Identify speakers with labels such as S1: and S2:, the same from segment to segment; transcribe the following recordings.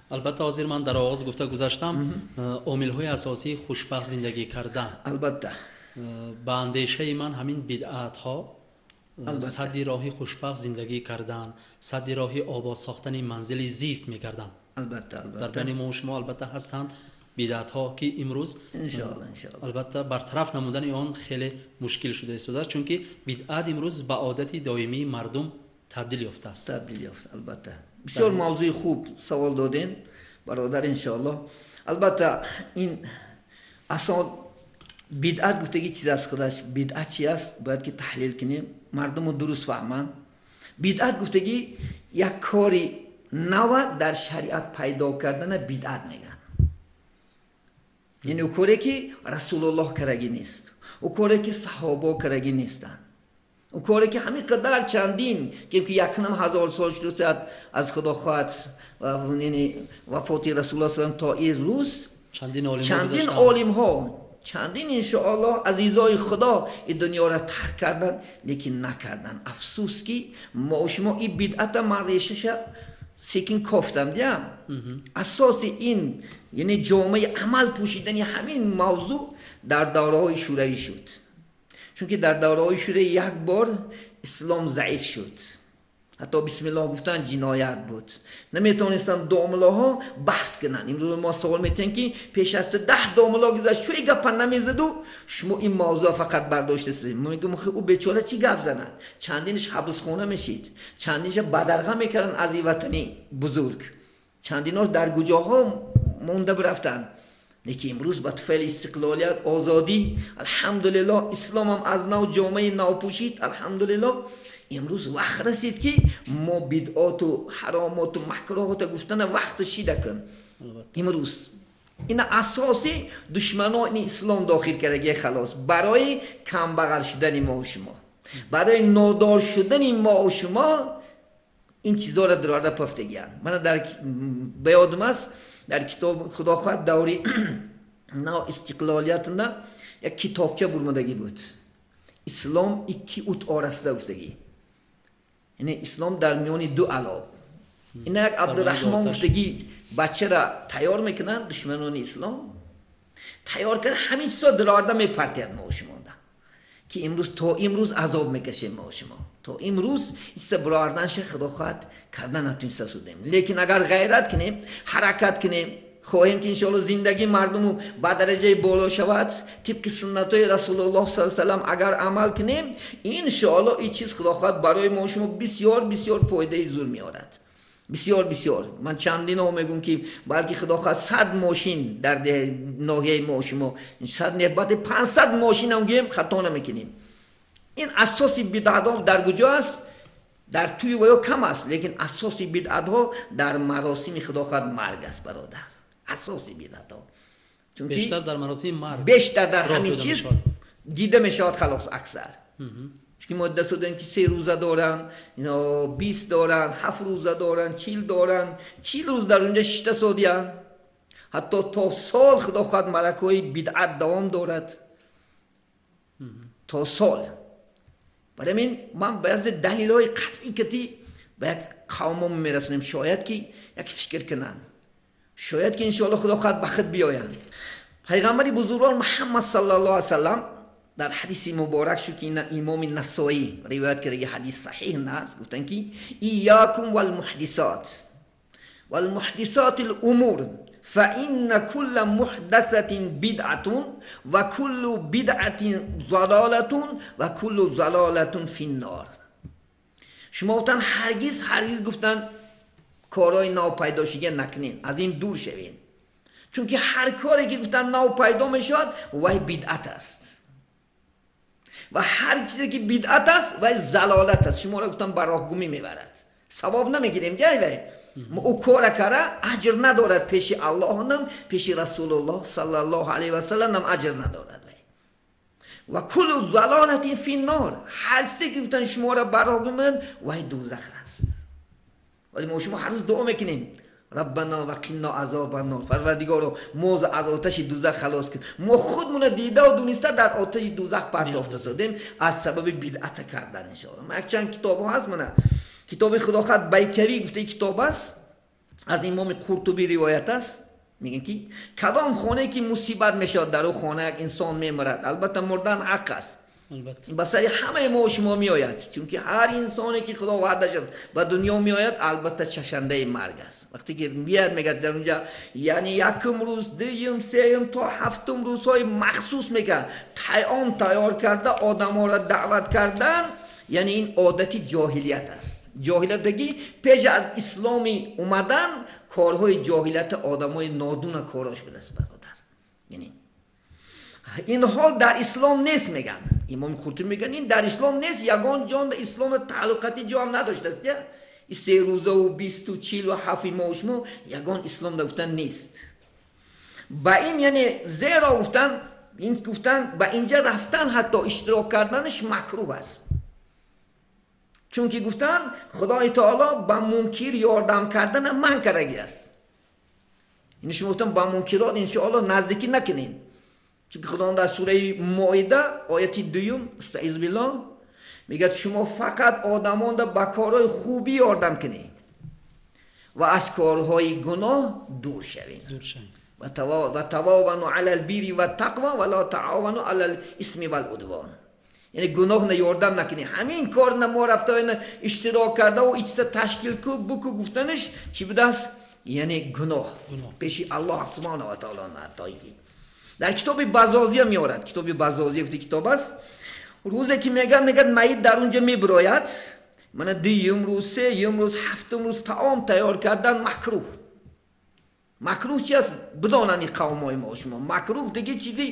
S1: Албатта, ҳозир ман дар оғоз гуфта гузаштам, омилҳои асосии хушбахт зиндагӣ кардан.
S2: Албатта.
S1: Ба андешаи ман, ҳамин бидъатҳо садди роҳи хушбахт зиндагӣ кардан, садди роҳи обод сохтани манзили зист мегарданд.
S2: Албатта, албатта.
S1: Дар байни мо шумо, албатта, ҳастанд бидъатҳо, ки имрӯз
S2: иншоалло, иншоалло.
S1: Албатта, бартараф намудани он хеле мушкил шуда истодааст, чунки бидъат имрӯз ба одати доимии мардум табдил ёфтааст.
S2: Табдил ёфт, албатта. Бисёр мавзӯи хуб савол додем, бародар, иншоалло. Албатта, ин асон бидъат гуфтагӣ чиз аст худаш. Бидъат чи аст, бояд ки таҳлил кунем, мардуму дуруст фаҳманд. Бидъат гуфтагӣ як кори нава дар шариат пайдо кардана бидъат мегӯянд. Яъне ӯ коре ки Расулуллоҳ карагӣ нест, ӯ коре ки саҳобо карагӣ нестанд, ӯ коре ки ҳамин қадар чандин ки якнам ҳазор сол шудааст аз, Худо хоҳад, яъне вафоти Расулуллоҳ салам то ин рӯз
S1: чандин
S2: олимҳо, чандин, иншоаллоҳ, азизои Худо ин дунёро тарк карданд, лекин накарданд. Афсӯс, ки мо шумо ин бидъата ман решаша секин кофтам дия. Асоси ин, яъне ҷомаи амал пӯшидани ҳамин мавзӯъ дар давраҳои шӯравӣ шуд, чунки дар давраҳои шӯравӣ як бор ислом заиф шуд, ҳатто бисмиллоҳ гуфтан ҷиноят буд, наметавонистанд домуллоҳо баҳс кунанд. Имрӯз мо савол метиҳем, ки пеш аз ту 10 домулло гузашт, чӯ ин гапа намезаду, шумо ин мавзӯъ фақат бардоштасед? Мо мегӯем, ӯ бечора чӣ гап занад? Чандинаш ҳабсхона мешид, чандинаша бадарға мекарданд аз ин ватани бузург, чандинош дар куҷоҳо монда бирафтанд. Лекин имрӯз ба туфайли истиқлолият, озодӣ, алҳамдулиллоҳ, исломам аз нав ҷомаи нав пӯшид, алҳамдулиллоҳ. Имрӯз вақт расид, ки мо бидъоту ҳаромоту макроҳото гуфтана вақту шида кун. Имрӯз ина асоси душманони ислом дохил кардагие, халос, барои камбағал шудани мо шумо, барои нодор шудани мо шумо ин чизоро дурада пафтагиянд. Мана, дар ба ёдум аст, дар китоб, Худо хоҳад, даври нав истиқлолиятында як китобча бурмадагӣ буд, «Ислом икки ут орасида» гуфтагӣ, яъне ислом дар миёни ду алов. Ина як Абдураҳмон гуфтагӣ бачара тайёр мекунанд душманони ислом, тайёр карда ҳамин чизо дилорда мепартияд мо шумода, ки имрӯз то имрӯз азоб мекашем мо шумо. То имрӯз иса бароварданша, Худо хоҳад, карда натуниста судем. Лекин агар ғайрат кунем, ҳаракат кунем, хоҳем ки, иншоалло, зиндагии мардуму ба дараҷаи боло шавад, тибқи суннатҳои Расулуллоҳ са салам агар амал кунем, иншоалло, ин чиз, Худо хоҳад, барои мо шумо бисёр бисёр фоидаи зур меорад, бисёр бисёр. Ман чандино мегӯм, ки балки, Худо хоҳад, 100 мошин дар ноҳияи мо шумо, 100 не, баъди 500 мошинам гӯем, хато намекунем. Ин асоси бидъатҳо дар куҷо аст? Дар тӯи ваё кам аст, лекин асоси бидъатҳо дар маросими, Худо хоҳад, марг аст, бародар, асоси бидъатҳо.
S1: Бештар дар маросими марг.
S2: Бештар дар ҳамин чиз дида мешавад, халос, аксар. Чунки мо дида судем, ки 3 рӯза доранд, 20 доранд, 7 рӯза доранд, 40 доранд, 40 рӯз дар унҷа шишта содиянд, ҳатто то сол, Худо хоҳад, малакаҳои бидъат давом дорад то сол. Барои ҳамин ман баъзе далилҳои қатъӣ кати ба як қавмон мерасонем, шояд ки як фикр кунанд, шояд ки, иншоалло, Худо хоҳад, ба худ биёянд. Пайғамбари бузургвор Муҳаммад саллаллоҳу алайҳи васаллам дар ҳадиси муборак шу, ки ина имоми Насоӣ ривоят кардаги, ҳадис саҳиҳ аст, гуфтанд, ки «Иёкум валмуҳдисот валмуҳдисоти лумур, фаинна кулла муҳдасатин бидъатун ва куллу бидъатин залолатун ва куллу залолатун финнор». Шумо, гуфтанд, ҳаргиз, ҳаргиз, гуфтанд, корҳои нав пайдошига накунед, аз ин дур шавед, чунки ҳар коре ки, гуфтанд, нав пайдо мешавад, вай бидъат аст ва ҳар чизе ки бидъат аст, вай залолат аст, шуморо, гуфтам, ба роҳгумӣ мебарад. Савоб намегирем диай, вай ӯ кора кара аҷр надорад пеши Аллоҳнам, пеши Расулуллоҳ саллаллоҳу алайҳи васалламам аҷр надорад вай. Ва куллу залолатин финнор, ҳар чизе ки, гуфтан, шуморо ба роҳ бимонад, вай дӯзах аст. Вале мо шумо ҳар рӯз дуо мекунем: «Раббана ва қинно азобаннор», Парвардигоро, мо аз оташи дӯзах халос кун. Мо худмона дидаву дуниста дар оташи дӯзах партофта содем аз сабаби бидъата кардан. Иншоалло, ман якчанд китобҳо ҳаст, мана китоби, Худо хоҳад, Байкавӣ гуфтаи китоб аст. Аз Имоми Қуртубӣ ривоят аст, мегӯянд ки кадом хонае ки мусибат мешавад, дар он хона як инсон мемирад. Албатта мурдан ҳақ аст, ба сари ҳамаи мо шумо меояд, чунки ҳар инсоне ки Худо ваъдаш аст ба дунё меояд, албатта чашандаи марг аст. Вақте ки меояд, мегӯяд дар онҷа, яъне якум рӯз, дуюм, сеюм то ҳафтум рӯзҳои махсус мегӯяд таом тайёр карда одамҳоро даъват кардан, яъне ин одати ҷоҳилият аст. Ҷоҳилиятдагӣ пеш аз исломи омадан корҳои ҷоҳилият одамои нодуна корош будааст, бародар. Яъне ин ҳол дар ислом нест, мегӯянд. Имом Қуртубӣ мегӯянд ин дар ислом нест, ягон ҷон дар ислом тааллуқати ҷо ҳам надоштааст. Ин се рӯзаву бисту чилу ҳафти мо шумо ягон ислом дар гуфтан нест. Ба ин яъне зеро гуфтан, ин гуфтан ба инҷа рафтан ҳатто иштирок карданаш макрӯҳ аст. Чунки гуфтан Худои Таоло ба мункир ёрдам кардан манъ кардагӣ аст. Ин шумо гуфтан ба мункирот иншоаллоҳ наздикӣ накунед. Чунки Худованд дар сураи Моида ояти дуюм астаизу биллоҳ мегӯяд шумо фақат одамонро ба корҳои хубӣ ёрдам кунед ва аз корҳои гуноҳ дур шавед. Ва тавовану алал бири ва тақва ва ла таовану алал исми вал удвон. Яъне гуноҳ на ёрдам накунед. Ҳамин кор на мо рафта иштирок карда ва ичса ташкил ку буку гуфтанаш чӣ будааст? Яъне гуноҳ пеши Аллоҳ субҳонаҳу ва таоло натоиги. Дар китоби Базозия меорад. Китоби Базозия гуфти китоб аст. Рӯзе ки мегӯяд, мегӯяд майит дар онҷа мебирояд. Мана дуюм рӯз, сеюм рӯз, ҳафтум рӯз таом тайёр кардан макрӯҳ. Макрӯҳ чи аст? Бидонанд ин қавмҳои мо шумо. Макрӯҳ диги чизи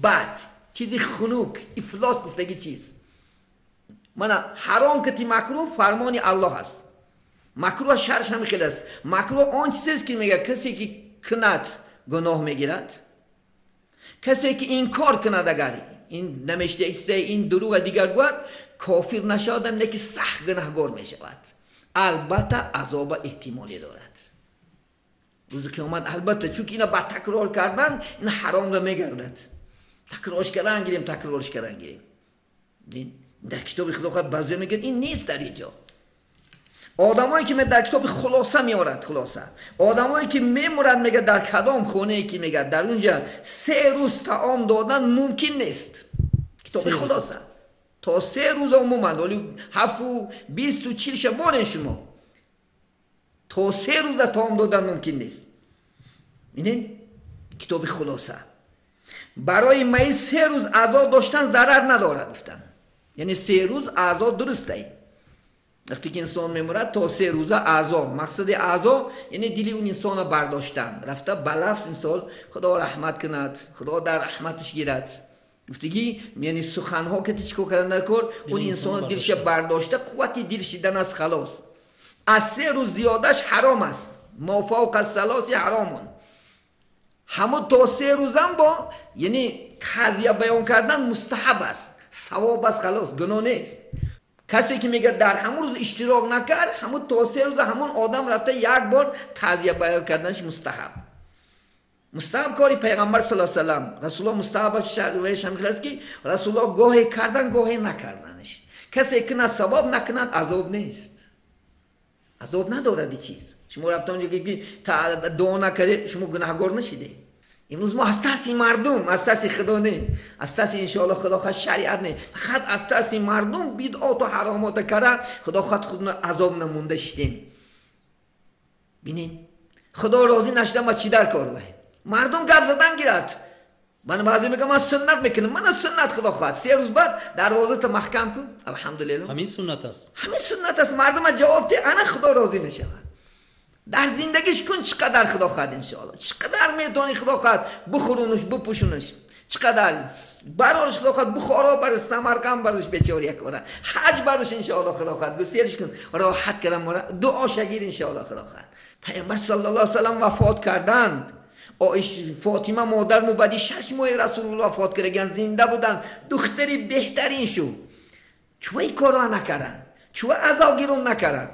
S2: бад, чизи хунук, ифлос гуфтаги чиз. Мана ҳаром кати макрӯҳ фармони Аллоҳ аст. Макрӯҳ шарш ҳам хел аст. Макрӯҳ он чизест ки мегӯяд касе ки кунад гуноҳ мегирад, касе ки инкор кунад, агар ин намешта ин дурӯға дигар гӯяд, кофир нашавад, лекин сахт гунаҳгор мешавад. Албатта азоба эҳтимолӣ дорад рӯзи қиёмат, албатта, чунки ина ба такрор кардан ин ҳаромро мегардад. Такрорш кардан гирем, такрорш кардан гирем. Дар китоби Худо баъзе мегӯяд ин нест дар инҷо. Одамое ки дар китоби Хулоса меорад, Хулоса, одамое ки мемурад, мегӯяд дар кадом хонае ки мегӯяд дар унҷа се рӯз таом додан мумкин нест. Китоби Хулоса то се рӯз умуман, оли ҳафту бисту чилша борен шумо, то се рӯза таом додан мумкин нест. Бинед, китоби Хулоса барои майит се рӯз азо доштан зарар надорад гуфтан. Яъне се рӯз азо дурустай. Вақте ки инсон мемурад то се рӯза азо, мақсади азо яъне дили он инсонро бардоштан, рафта ба лафз мисол Худо раҳмат кунад, Худо дар раҳматаш гирад. Гуфтагӣ яъне суханҳо ки чӣ кор кардан дар кор, он инсон дилша бардошта, қуввати дил шидан аст, халос. Аз се рӯз зиёдаш ҳаром аст. Мо фавқа салоси ҳаромун. Ҳамон то се рӯзам бо яъне қазия баён кардан мустаҳаб аст, савоб аст, халос, гуноҳ нест. Касе ки мегӯяд дар ҳамон рӯз иштирок накард, ҳамон то се рӯза ҳамон одам рафта як бор тазия баён карданаш мустаҳаб. Мустаҳаб кори пайғамбар саллаллоҳу алайҳи васаллам. Расулуллоҳ мустаҳабаш шаръияш ҳам хел аст ки Расулуллоҳ гоҳе кардан, гоҳе накарданаш. Касе кунад савоб, накунад азоб нест. Азоб надорад ин чиз. Шумо рафта онҷо ки дуо накардед, шумо гунаҳгор нашидед. Имрӯз мо аз тарси мардум, аз тарси Худо не, аз тарси иншоаллоҳ Худо хоҳад шариат не, фақат аз тарси мардум бидъоту ҳаромота карда, Худо хоҳад худро азоб намонда шидем. Бинед, Худо розӣ нашуда ма чӣ дар кор вай? Мардум гап задан гирад. Ман баъзе мегӯям ман суннат мекунам, мана суннат Худо хоҳад. Се рӯз баъд дарвозата маҳкам кун, алҳамдулиллоҳ.
S1: Ҳамин суннат аст.
S2: Ҳамин суннат аст. Мардума ҷавоб де, ана Худо розӣ мешавад. Дар зиндагиш кун чӣ қадар Худо хоҳад иншоаллоҳ. Чӣ қадар метавонӣ Худо хоҳад бихӯрунуш, бипӯшунуш. Чӣ қадар барориш Худо хоҳад Бухоро бариш, Самарқанд бариш, бечора якора. Ҳаҷ бариш иншоаллоҳ Худо хоҳад. Гуселиш кун, роҳат кардам, дуо шагир иншоаллоҳ Худо хоҳад. Пайғамбар саллаллоҳу алайҳи васаллам вафот карданд. Фотима модар мубади 6 моҳи Расулуллоҳ вафот кардаган, зинда буданд, духтари беҳтарин шу. Чӯ ин корро накарданд? Чӯ азо гирон накарданд?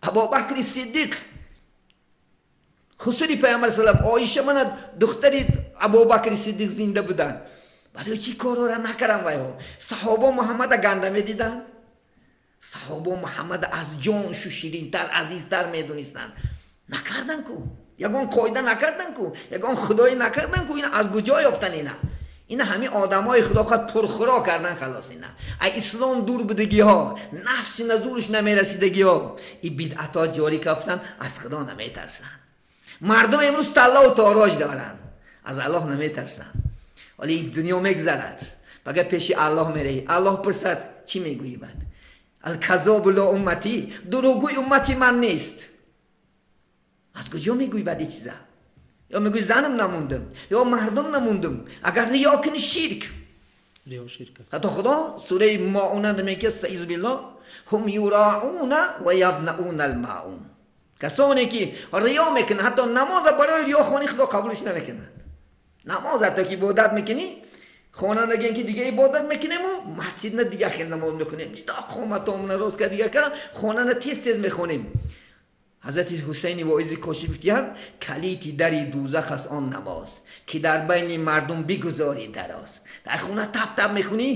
S2: Абубакри Сиддиқ хусури пайғамбар саллаллоҳу алайҳи васаллам, Оиша мана духтари Абубакри Сиддиқ зинда буданд. Барои чӣ корҳоро накарданд вайҳо? Саҳобо Муҳаммада ганда медиданд? Саҳобо Муҳаммад аз ҷоншу ширинтар, азизтар медонистанд. Накардан ку, ягон қоида накардан ку, ягон худоӣ накардан ку. Ина аз куҷо ёфтан ина? Ина ҳамин одамои худо хоҳад пурхӯро кардан, халос. Ина ай ислом дур будагиҳо, нафси назурш намерасидагиҳо, ин бидъатҳо ҷорӣ кафтан, аз худо наметарсанд. Мардум имрӯз таллаву тороҷ доранд, аз Аллоҳ наметарсанд. Вале ин дунё мегзарад, фақат пеши Аллоҳ мераӣ. Аллоҳ пурсад, чӣ мегӯӣ баъд? Алказобу ло умматӣ, дурӯғгӯй уммати ман нест. Аз куҷо мегӯӣ баъд ин чиза? Ё мегӯӣ занам намондам, ё мардум намондам. Агар риё кунӣ, ширк.
S1: Риё ширк аст.
S2: Ҳатто Худо сураи Маъуна мегӯяд, стаизу биллоҳ, ҳум юраъуна ва ямнаъуна алмаъун. Касоне ки риё мекунанд, ҳатто намоза барои риё хонӣ Худо қабулш намекунад. Намоз ҳатто ки ибодат мекунӣ, хона нагӯем ки дига ибодат мекунему, масҷид на дига хел намоз мекунем, ҷудо қоматомона рост кард дига кардам, хонана тез тез мехонем. Ҳазрати Ҳусайни воизи Кошӣ гуфтиянд, калити дари дӯзах аст он намоз, ки дар байни мардум бигузорӣ дароз. Дар хона тап тап мехунӣ,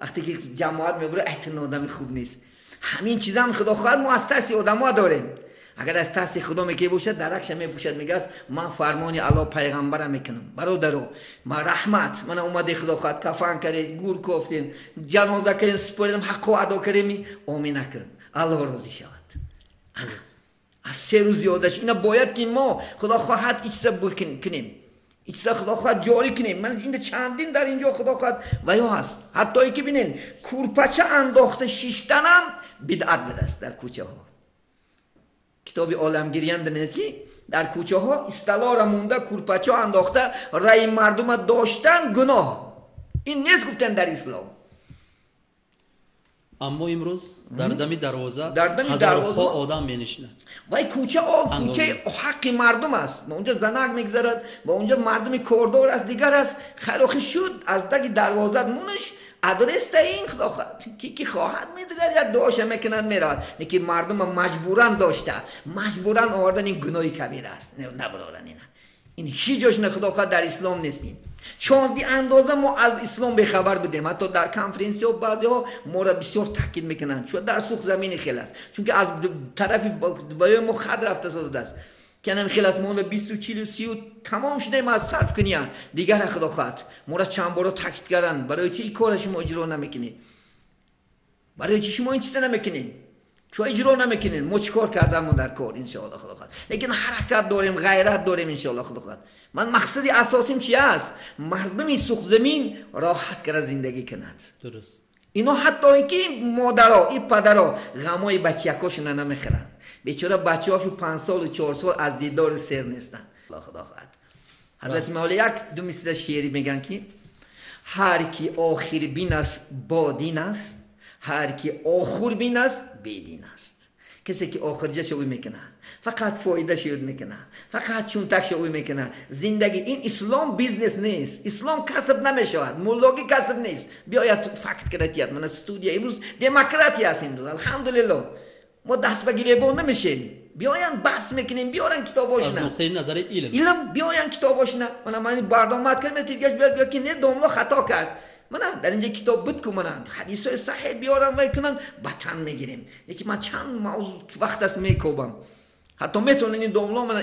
S2: вақте ки ҷамоат мебурад, ай ту одами хуб нест. Ҳамин чизам Худо хоҳад мо аз тарси одамо дорем. Агар аз тарси Худо мекунӣ бошад, даракша мепӯшад, мегӯяд ман фармони Аллоҳ пайғамбара мекунам. Бародаро, ман раҳмат, мана омаде Худо хоҳад, кафан кардед, гур кофтем, ҷаноза кардем, супоридем, ҳаққо адо кардем, омин накун, Аллоҳ розӣ шавад. Аз 3 рӯз зиёдаш ина бояд ки мо Худо хоҳад ин чиза кунем, ин чиза Худо хоҳад ҷорӣ кунем. Ман инда чандин дар инҷо Худо хоҳад ва ё ҳаст, ҳатто ки бинед, курпача андохта шиштанам бидъат будааст дар кӯчаҳо. Китоби оламгириян бинед ки дар кӯчаҳо исталора монда, курпача андохта раи мардума доштан гуноҳ. Ин нест гуфтан дар ислом.
S1: Аммо имрӯз дар дами дарвоза ҳазорҳо одам менишинад.
S2: Вай кӯча кӯчаи ҳаққи мардум аст. Ба онҷо занак мегзарад, ба онҷо мардуми кордор аст, дигар аст. Хайрохи шуд, аз даги дарвозат мунаш адрес таин, Худо ки хоҳад медиҳад, як дуоша мекунад, меравад. Лекин мардума маҷбуран дошта, маҷбуран овардан, ин гуноҳи кабир аст. Набароран ина. Ин ҳеҷ ҷош на Худо хоҳад дар ислом нестем. Чонди андоза мо аз ислом бехабар будем. Ҳатто дар конференсияҳо баъзеҳо моро бисёр таъкид мекунанд, чун дар сух замини хел аст, чунки аз тарафи ваёи мо хад рафта содааст, ки анам хел аст. Мо 20 40 30 тамом шудаем аз сарф куния. Дигар Худо хоҳад моро чанд боро таъкид карданд, барои чи ин кора шумо иҷро намекунед, барои чи шумо ин чиза намекунед, чун иҷро намекунед, мо чӣ кор кардамо дар кор, иншоалло Худо хоҳад. Лекин ҳаракат дорем, ғайрат дорем, иншоалло Худо хоҳад. Ман мақсади асосим чи аст? Мардуми сухзамин роҳат карда зиндагӣ кунад.
S1: Дуруст.
S2: Ино ҳатто ки модаро, и падаро ғамои бачаякошона намехӯранд. Бечора бачаҳошу 5 солу 4 сол аз дидори сер нестанд. Худо хоҳад. Ҳазрати Мавло як ду мисра шеъри мегӯянд ки ҳар ки охирбин аст бодин аст, ҳар ки охурбин аст бедин аст. Касе ки охирҷаша ӯ мекунад, фақат фоидаша ёд мекунад, фақат чунтакша ӯ мекунад. Зиндагӣ ин ислом бизнес нест, ислом касб намешавад, муллогӣ касб нест. Биёяд факт кратият, мана студия имрӯз демократия аст имрӯз, алҳамдулиллоҳ. Мо даст ба гиребон намешем. Биёянд баҳс мекунем, биёранд китобошна.
S1: Аз нуқтаи назари илм.
S2: Илм биёянд китобошна. Мана ман барномаат кардам, тидгаш биёяд гӯяд ки не, домло хато кард. Мана дар инҷа китоб буд ку, мана ҳадисҳои саҳеҳ биёрам вай кунам, ба тан мегирем. Лекин ман чанд мавзӯъ вақт аст мекобам. Ҳатто метавонед ин домло мана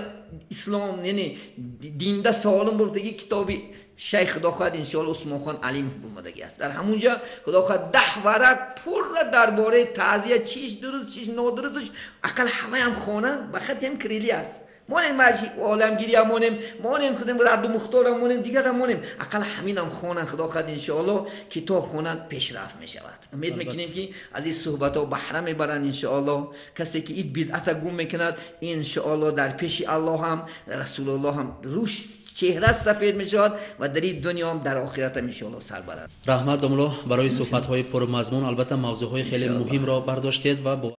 S2: ислом, яъне динда солим бурдаги китоби шайх Худо хоҳад иншоалло Усмонхон Алимов бумадаги аст. Дар ҳамунҷа Худо хоҳад 10 варақ пурра дар бораи таъзия, чиш дуруст, чиш нодурустш, ақал ҳамаям хонанд, ба хатем кирилӣ аст. Монем марши оламгириам монем, монем худем Радду Мухторам монем, дигарам монем, ақал ҳаминам хонанд, Худо хоҳад иншоалло китоб хонанд, пешрафт мешавад. Умед мекунем ки аз ин суҳбатҳо баҳра мебаранд иншоалло. Касе ки ин бидъата гум мекунад, иншоалло дар пеши Аллоҳ ҳам Расулуллоҳ ҳам рӯш чеҳра сафед мешавад ва дар ин дунё ҳам дар охират ҳам иншоалло сарбаланд.
S1: Раҳмат домло барои суҳбатҳои пурмазмун, албатта мавзӯъҳои хеле муҳимро бардоштед ва